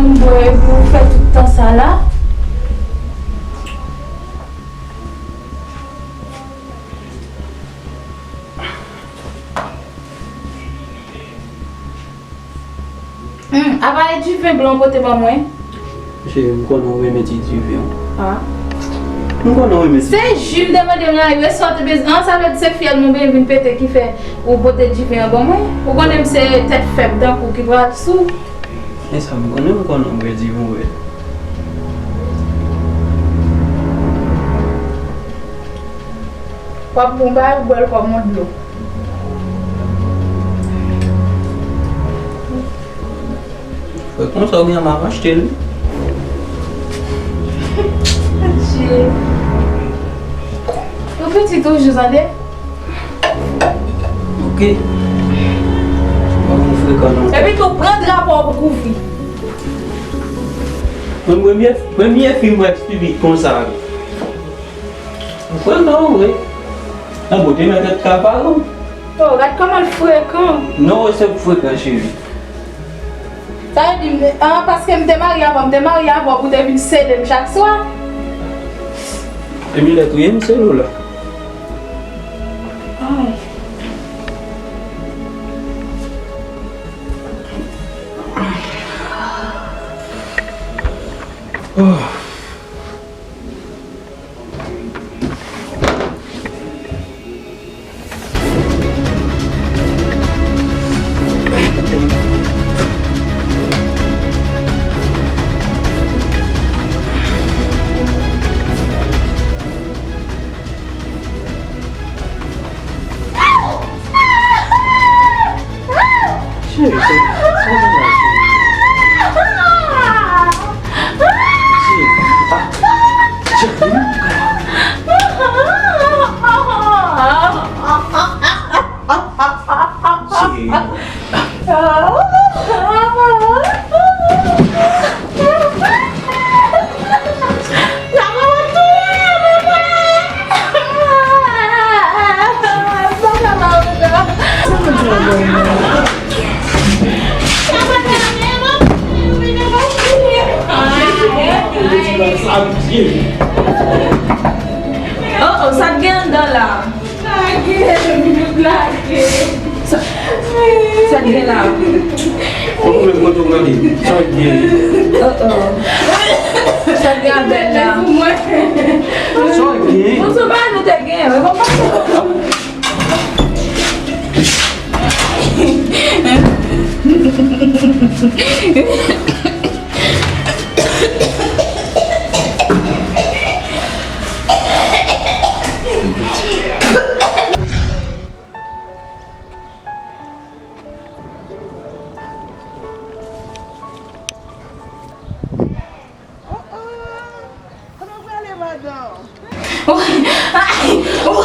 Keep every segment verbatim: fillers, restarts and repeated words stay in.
M bwè epi w fè tout tan sa la. Hmm, apa e diven blan w pote ban mwen? Cheri, m konnen w renmen ti diven an. Ah. M konnen w renmen ti... Se ji m te mande m la, e sa w te bezwen. Ah, sa vle di se fyèl mwen vin pete ki fè ou pote diven an ban mwen? Ou konnen m se tèt fèb tankou ki pral sou. E sa m konnen, m konnen w renmen diven, wi. W ap bon bagay, ou bwè l kòm yon dlo. Fè konsa oubyen m ap achte l. Adje. Ou piti toujou, tande? Ok. Pa konn frekan non. Epi tou, pran dra pa w pou kouvri. Mwen premye, premye fi m wè stupid konsa. Frekan, wi. Nan bote mwen tèt ka pale w. Oh, gad kòman l frekan. Non, se frekan, cheri. Sa vle di, m te, ah, paske m te marye avè w, m te marye avè w pou w te vin sele m chak swa. Epi lè touye m sele w la. Ay. Oh. Cheri, se, se sa, cheri. Cheri, ah, cheri. Cheri. Oh, oh, sa k gen anndan la? Lage, lage. Sa, sa k gen la? Ou menm kote w gade? Sa k gen? Oh, oh. Sa k gen avè l la? Sa k gen? Bon, se pa nou te gen, men bon, pa. Oh, oh. Kote w prale, madanm? Ay, oh, ay, oh.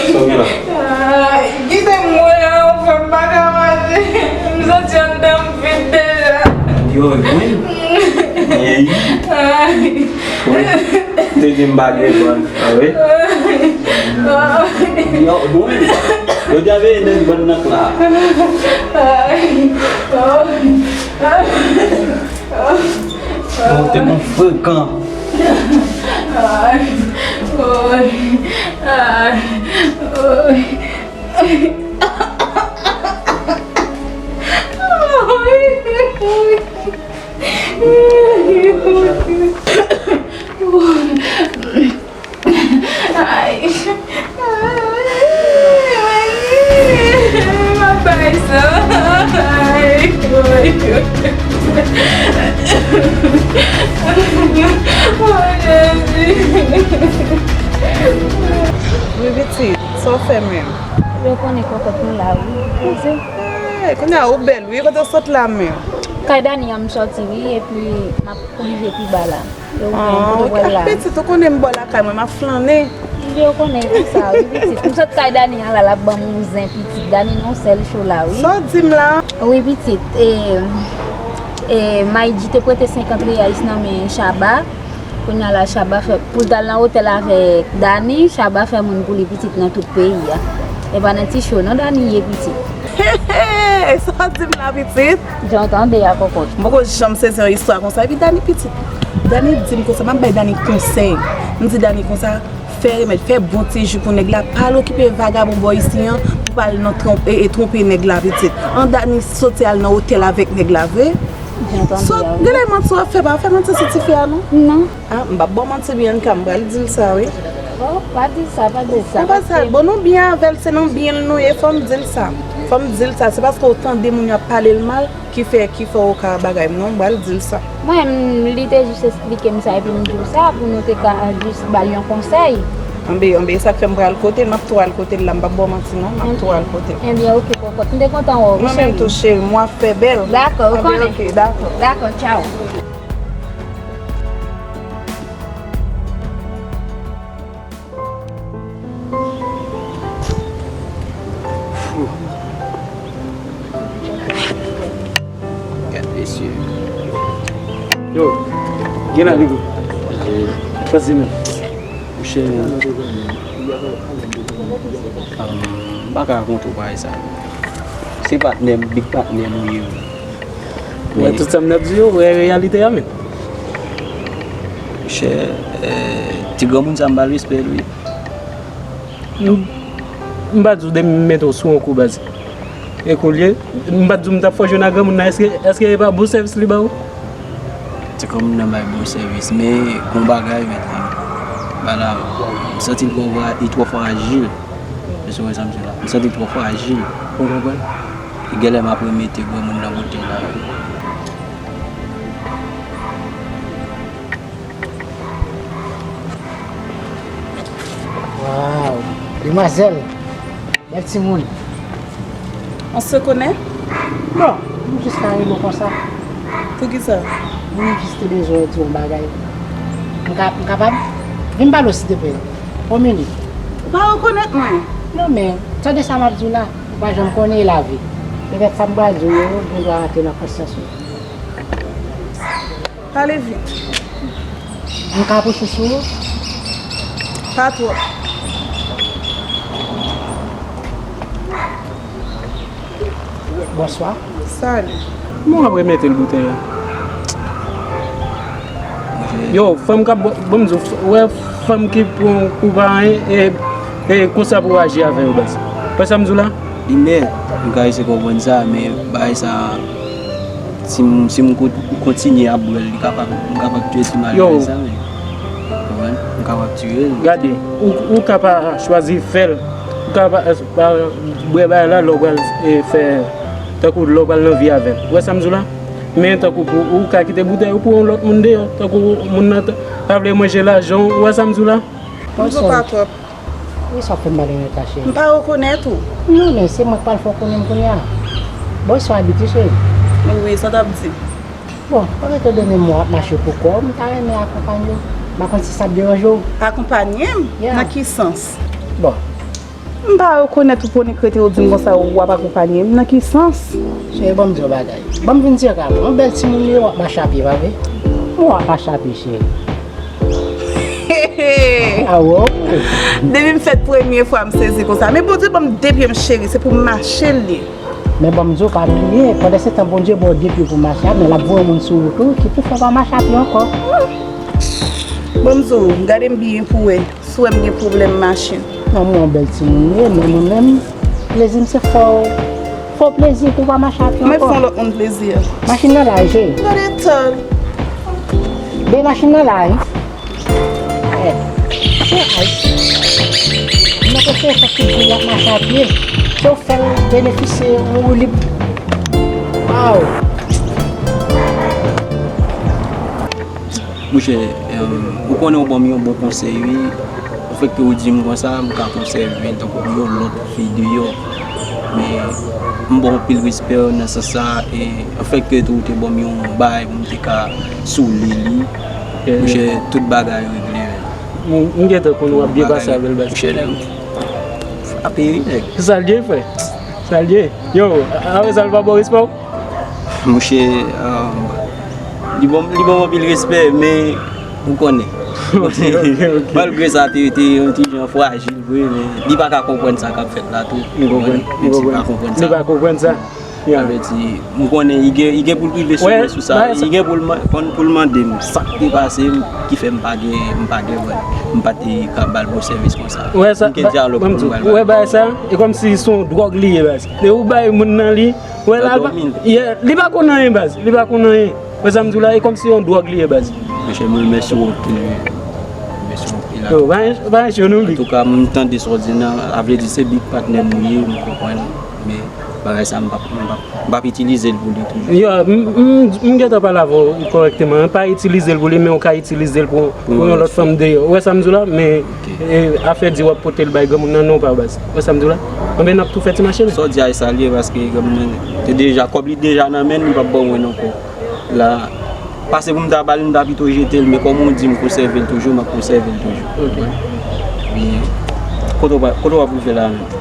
Sa w gen la? Ay, kite m mwen an, ou fè m pa ka mache. M santi anndan m vid deja. Yo, mwen? Ey. Ay. Mwen te di m pa gen bann, a wi? Yo, mwen? Yo te aveye nan bann nan la. Ay. Oh, te gon frekan. Ay, oy, ay, oy. Ay. Ay. Ay, ay, ay, ay, ay, ay. Wi, pitit, sa w fè menm? Yo konnen kòkòt nou la, wi. Kounye a ou bèl wi, kote w sot la menm? Kay Dani an m sòti wi, epi m ap oblije pi ba la. E ou menm, kote w pral la? Pitit, ou konnen m bò lakay mwen, m ap flannen. Wi, ou konnen konsa wi, pitit. M sot kay Dani an la, l ap ban m yon zen, pitit. Dani nan yon sèl cho la wi. Sa w di m la? Wi, pitit. E, e, Maydi te prete senkant reyais nan men Chaba. Kounye a la, Chaba fè, pou l t al nan otèl avèk Dani, Chaba fè moun pou li pitit nan tout peyi a. E pa nan ti cho non Dani ye pitit. Sa w di m la pitit? Jan w tande a kòkòt. M poko janm sezi yon istwa konsa. Epi Dani pitit. Dani di m konsa, m ap bay Dani konsèy. M di Dani konsa, fè remèd, fè bon ti jou pou nèg la, pa al okipe vagabon bò isi an pou pa al nan twonp-, e, e, twonpe nèg la pitit. An Dani soti al nan otèl avèk nèg la vre. Jan w tande a wi. Genlè manti w ap fè, pa fè manti sou tifi a non. Non. Ah, m p ap ba w manti Bianca, m pral di l sa wi. Oh, pa di l sa, pa di l sa. Ou pa sa, bon nou byen avè l, se nan byen l nou ye, fò m di l sa. Fò m di l sa, se paske w tande moun yo ap pale l mal ki fè, ki fè w ka bagay m non, m pral di l sa. Mwen, m, li te jis eksplike m sa epi m di w sa pou nou te ka jis ba l yon konsèy. Anben, anben, e sa k fè m pral kote l, m ap tou al kote l la, m p ap ba w manti non, m ap tou al kote l. Enben, oke, kòkòt. M te kontan wè w wi, cheri. Mwen menm tou, cheri, mwa fè bèl. Dakò, ou konnen. Anben, oke, dakò. Dakò, tchaw. Gad mesye. Yo, gen la, Rigo. Pase men. Mouche, m pa ka rakonte w bagay sa. Se patnè m, big patnè m ou ye. Men tout sa m t ap di yo, wè reyalite a menm. Monchè, eh, ti granmoun sa m ba l respè l wi. M, m pa di w depi m mete w sou yon kou baz. E koulye, m pa t di w m t ap fò jwenn ak granmoun nan, èske, èske e pa bon sèvis li ba ou? Ti granmoun nan bay bon sèvis, men gon bagay mèt la. Bala, m santi l twò fra-, li twò frajil. Èske w wè sa m di la? M santi l twò frajil. Ou konprann? Li genlè m ap remete granmoun nan kote l la wi. Waw, demwazèl, bèl timoun. On se connaît? Bon, m jis ka rele w konsa. Poukisa? M jis te bezwen di w yon bagay. M ka, m kapab? Vin pale w silteplè. On minit. Ou pa rekonèt mwen? Non, men, tande sa m ap di w la. Ou pa janm konnen lavi. Petèt sa m pral di w yo, gendwa rantre nan konsyans ou. Pale vit. M ka pwoche sou ou? Pa twòp. Bonswa. Salut. Bon, apre mete l boutèy la. Yo, fanm k ap bò-, bon, m di w, wè fanm ki pran kou pa anyen, e, e konsa pou w aji avè yo, baz. Wè sa m di w la? Li nèt, m ka eseye konprann sa, men bagay sa, si m, si m kon-, kontinye ap bwè l, li kapab, m kapab tiye ti malere sa, men. Konprann? M kapab tiye l. Gade, ou, ou ka pa chwazi fè l. Ou ka pa, pa bwè bagay la lè w pral, e, fè, tankou lè w pral nan vi avè l. Ou wè sa m di w la? Men tankou pou, ou ka kite boutèy ou pou yon lòt moun deyò. Tankou moun nan ta, ta vle manje lajan w, ou wè sa m di w la? Bon, m di w pa twòp. Wi, sa fè m pale nèt la, cheri. M pa rekonèt ou. Non, men se mwen k pral fè w konnen m kounye a. Bon, se yon abitid, cheri. Wi, sa w t ap di? Bon, pandan ke dènye mwa w ap mache pou kò w, m ta renmen akonpanye w. M pa konn si sa ap deranje w. Akonpanye m? Yeah. Nan ki sans? Bon. M pa rekonèt ou pou w nik rete ou di m konsa w ap akonpanye m. Nan ki sans? Cheri, ban m di w yon bagay. Ban m vin di w, yon bèl timoun ou ye, w ap mache a pye, pa vre? Bon, w ap mache a pye, cheri. Awo. Depi m fèt premye fwa m sezi konsa. Men Bondye ban m de pye m cheri, se pou m mache l ye. Men ban m di w pa bliye, pandan se tan Bondye ba w de pye pou mache a, men l ap voye moun sou wout ou ki pou fè w pa mache a pye ankò. Ban m di w, gade m byen pou wè. Si w wè m gen pwoblèm machin. Non, mwen yon bèl timoun m ye, men mwen menm, plezi m se fè w, fè w plezi pou w pa mache a pye ankò. Mwen fè yon lòt moun plezi. Machin nan la, je. Gade tan. Be machin nan la, wi. Eh, se ay. Mwen prefere fè tout jou y ap mache a pye. Se w fè l benefisye yon woulib. Waw. Monchè, em, ou konnen ou ban m yon bon konsèy, wi. Lefètke ou di m konsa, m ka konsève tankou yon lòt fi deyò. Men, m ba w anpil respè nan sans sa, e anfèt ke tou ou te ban m yon bagay pou m te ka soule li. Monchè, tout bagay regle. M, m gentan konn w ap byen pase avè l, baz. Monchè, nèg, frape wi, nèg. Sa l ye, frè? Sa l ye? Yo, apre sa, l pa ba w respè w? Monchè, um, li ban m, li ban m anpil respè, men ou konnen. Ok, ok, ok. Malgre sa te, te yon ti jan frajil vre, men li pa ka konprann sa k ap fèt la tou. M konprann, m konprann. Li pa konprann sa. Sa vle di, m konnen li gen, li gen pou l rive sou mwen sou sa. Li gen pou l, pou l mande m sa k te pase m, ki fè m pa gen, m pa gen, m pa te ka ba l bon sèvis konsa. M gen dyalòg pou m ba l. Ou wè bagay sa, e kòmsi se yon dwòg li ye, baz. Lè ou bay moun nan li, wè la, li pa konn anyen, baz. Li pa konn anyen. Wè sa m di w la, e kòmsi se yon dwòg li ye, baz. Monchè, mwen remèsye w anpil wi. Remèsye w anpil. Yo, pa, pa enche nou li. Antouka, m tande sa w di nan, a vle di se big patnè m ou ye, m konprann. Men bagay sa, m p ap, m p ap, m p ap itilize l pou li toujou. Yo, m, m, m gentan pale avè w kòrèkteman. Pa itilize l pou li, men w ka itilize l pou, pou yon lòt fanm deyò. Ou wè sa m di w la? Men, e, afè di w ap pote l bay granmoun nan, non, pa baz. Ou wè sa m di w la? Anben, n ap tou fè ti mache, men. Sa w di a, e sa l ye, paske granmoun nan, te deja, kòb li deja nan men l, li p ap ban mwen ankò. La, pase pou m ta ba l, m ta pito jete l, men kòm ou di m konsève l toujou, m ap konsève l toujou. Ok. Men, kote w pa, kote w ap rive la menm?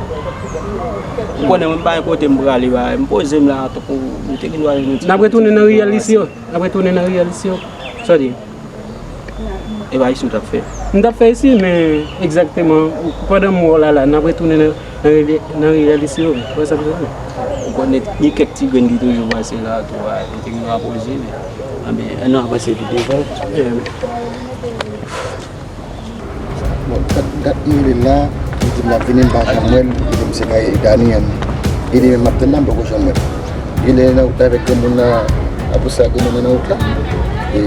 Ou konnen mwen pa gen kote m prale, ba, m poze m la, tankou m te gen dwa jwenn yon ti. N ap retounen nan riyèl isi yo. N ap retounen nan riyèl isi yo. Sa w di? E pa isi w t ap fè? M t ap fè isi, men egzakteman, pandan m wè w la la, n ap retounen nan, nan riyè-, nan riyèl isi yo. Ou wè sa m di la? Ou konnen, gen kèk ti grenn ki toujou pase la, tou, a, li te gen dwa poze, men, anben, ann avanse pi devan. Bon, dat, dat m rele l la, li di m l ap vini, m pa janm wè l, li di m se kay Dani an. Li di men m ap tann la, m poko janm wè l. Li lè nan wout la avèk granmoun nan, apre sa granmoun nan nan wout la. E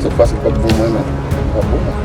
se fasil p ap bon mwen non. P ap bon mwen.